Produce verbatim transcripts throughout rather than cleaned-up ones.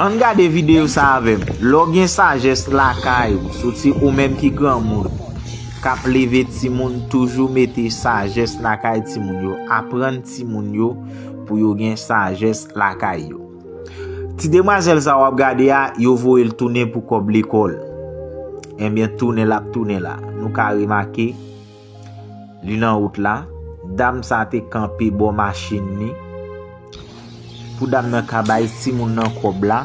Ann gade videyo sa avè m. Lè w gen sajès lakay ou, soti ou menm ki granmoun, k ap leve timoun, toujou mete sajès lakay timoun yo. Aprann timoun yo pou yo gen sajès lakay yo. Ti demwazèl sa w ap gade a, yo voye l tounen pou kòb lekòl. Ebyen, tounen l ap tounen la. Nou ka remake, li nan wout la. Dam sa te kanpe bò machin li pou dam nan ka bay timoun nan kòb la.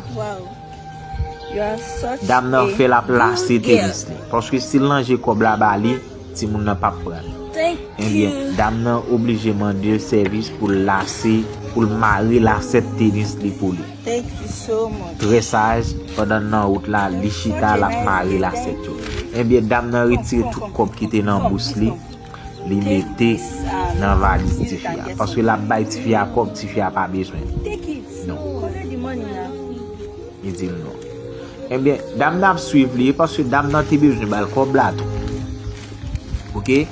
Dam nan fè l ap lase tenis li. Paske si l ranje kòb la ba li, timoun nan p ap pran l. Ebyen, dam nan oblije mande l sèvis pou l lase, pou l mare lasèt tenis li pou li. Trè saj, pandan l nan wout la, li chita, l ap mare lasèt yo. Ebyen, dam nan retire tout kòb ki te nan bous li, li mete nan valiz tifi a. Paske l ap bay tifi a kòb, tifi a pa bezwen. Non. Li di l non. Ebyen, dam nan ap swiv li, paske dam nan te bezwen ba l kòb la tou. Oke?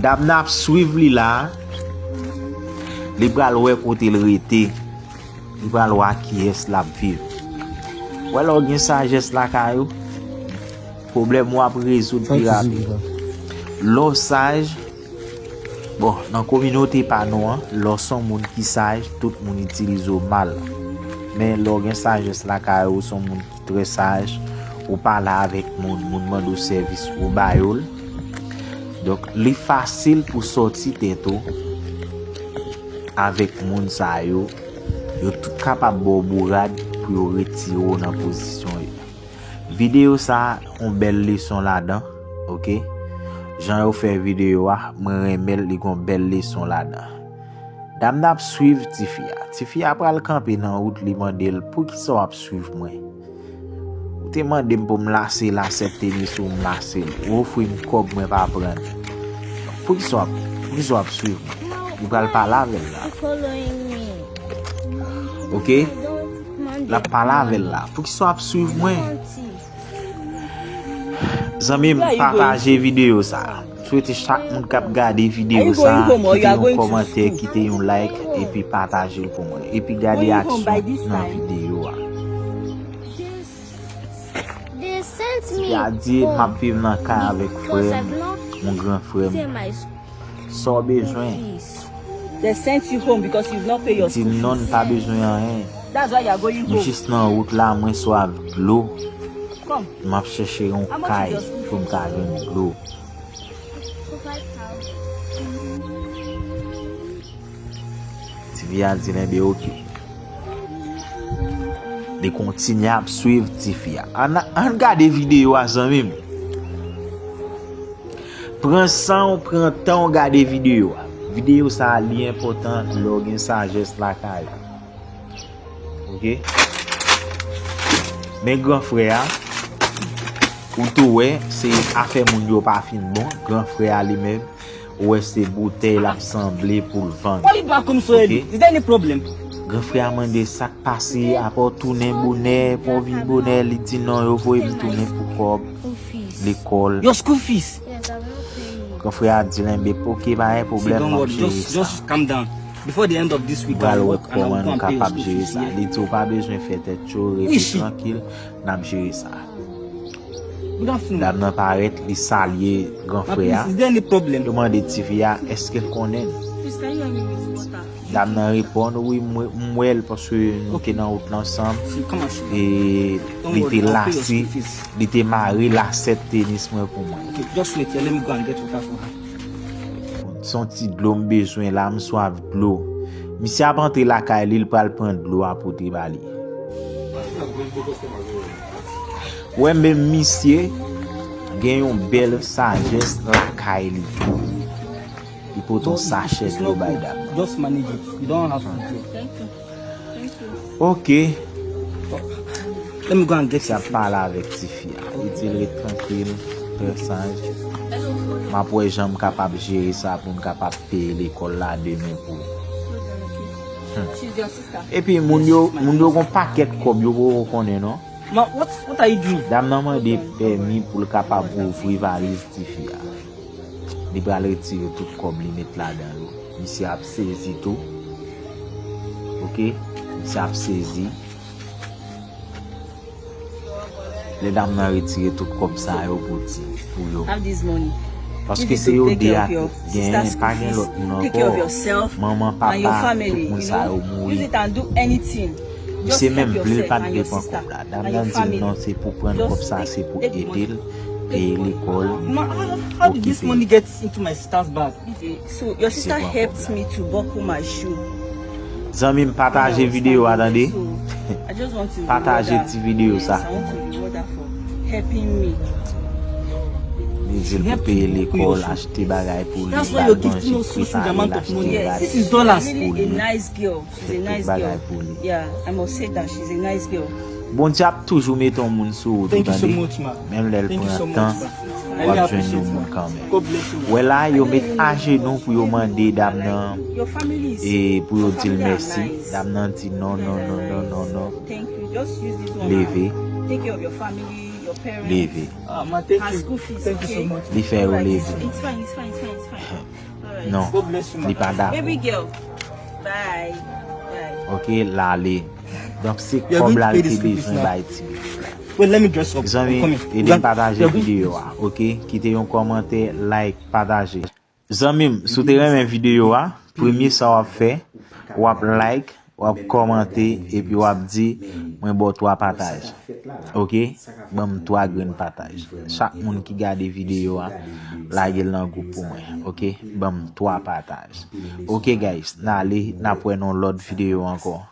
Dam nan ap swiv li la, li pral wè kote l rete. Li pral wè ak kiyès l ap viv. Wè lè w gen sajès lakay ou, pwoblèm ou ap rezoud pi rapid. Lè w saj, bon, nan kominote pa nou an, lè w se yon moun ki saj, tout moun itilize w mal. Men lè w gen sajès lakay ou, se yon moun ki trè saj, ou pale avèk moun, moun mande w sèvis, ou ba yo l. Donk, li fasil pou sòti tèt ou avèk moun sa yo. Yo tout kapab ba w bourad pou yo retire w nan pozisyon yo. Videyo sa a, yon bèl leson ladan, oke? Jan yo fè videyo a, mwen renmen l, li gon bèl leson ladan. Dam nan ap swiv tifi a. Tifi a pral kanpe nan wout, li mande l, "Poukisa w ap swiv mwen? Ou te mande m pou m lase lasèt tenis ou, m lase l. Ou ofri m kòb, mwen pa pran l. Poukisa w ap, poukisa w ap swiv mwen?" Li pral pale avè l la. Oke? L ap pale avè l la. "Poukisa w ap swiv mwen?" Zanmi m, pataje videyo sa a. Swete chak moun k ap gade videyo sa a, kite yon kòmantè, kite yon like, epi pataje l pou mwen. Epi gade aksyon nan videyo a. Tifi a di, "M ap viv nan kay avèk frè m, yon gran frè m. Sa w bezwen?" Li di, "Non, m pa bezwen anyen. M jis nan wout la, mwen swaf dlo. M ap chèche yon kay pou m ka jwenn dlo." Tifi a di l, "Enben, oke." Li kontinye ap swiv tifi a. Ann, ann gade videyo a, zanmi m. Pran san w, pran tan w gade videyo a. Videyo sa a, li enpòtan lè w gen sajès lakay ou. Oke? Men gran frè a, ou tou wè, se afè moun yo pa fin bon. Gran frè a li menm, ou wè se boutèy l ap sanble pou l vann. Oke? Gran frè a mande sa k pase, apa w tounen bonè, pa w vin bonè, li di non, yo voye m tounen pou kòb lekòl. Gran frè a di l, enben, oke, pa gen pwoblèm, m ap jere sa. M pral wè kòman nou kapab jere sa. Li di, ou pa bezwen fè tèt cho, rete trankil, n ap jere sa. Dam nan parèt, li salye gran frè a. Yo mande tifi a, èske l konnen l? Dam nan reponn, wi, m, m wè l paske nou te nan wout la ansanm. E li te lase, li te mare lasèt tenis mwen pou mwen. Se yon ti dlo m bezwen la, m swaf dlo. Misye ap antre lakay li, l pral pran dlo a pote ba li. Wè menm misye gen yon bèl sajès lakay li. Li pote yon sachè dlo bay dam nan. Just manage it. You don't have to. Thank you. Thank you. Oke. Let me go and get it. Misye ap pale avèk tifi a. Li di l ret trankil, trè saj. M ap wè jan m kapab jere sa pou m kapab peye lekòl la demen pou ou. Hmm. Epi moun yo, moun yo gon pakèt kòb yo poko konnen non. Ma, what, what are you doing? Dam nan mande pèmi pou l kapab ouvri valiz tifi a. Li pral retire tout kòb li met ladan yo. Misye ap sezi tou. Oke? Misye ap sezi. Lè dam nan retire tout kòb sa yo pou ti, pou yo. Have this money. Paske se yo de a genyen, pa gen lòt moun ankò. Manman, papa, tout moun sa yo mouri. Misye menm vle l pa t vle pran kòb la. Dam nan di l non, se pou pran kòb sa, se pou ede l peye lekòl, okipe l. So your sister helped me to buckle my shoe. Zanmi m, pataje videyo a, tande. Pataje ti videyo sa. Helping me. Li di l pou peye lekòl, achte bagay pou li, ba l manje, prepare l, achte rad pou li. Fè tout bagay pou li. Bondye ap toujou mete yon moun sou wout ou, tande. Menm lè l pran tan, w ap jwenn yon moun kanmenm. Wè la, yo met ajenou pou yo mande dam nan, e pou yo di l mèsi. Dam nan di non, non, non, non, non, non. Leve. Leve. Li fè yo leve. Non, li pa dakò. Ok, l ale. Donk se kòb la l te bezwen bay ti bebe. Zanmi, ede m pataje videyo a, ok? Kite yon kòmantè, like, pataje. Zanmi m, si w te renmen videyo a, premye sa w ap fè, w ap like, w ap kòmante, epi w ap di mwen ba w twa pataj. Ok? Ban m twa grenn pataj. Chak moun ki gade videyo a, lage l nan gwoup pou mwen. Ok? Ban m twa pataj. Ok guys, n ale, n ap wè nan lòt videyo ankò.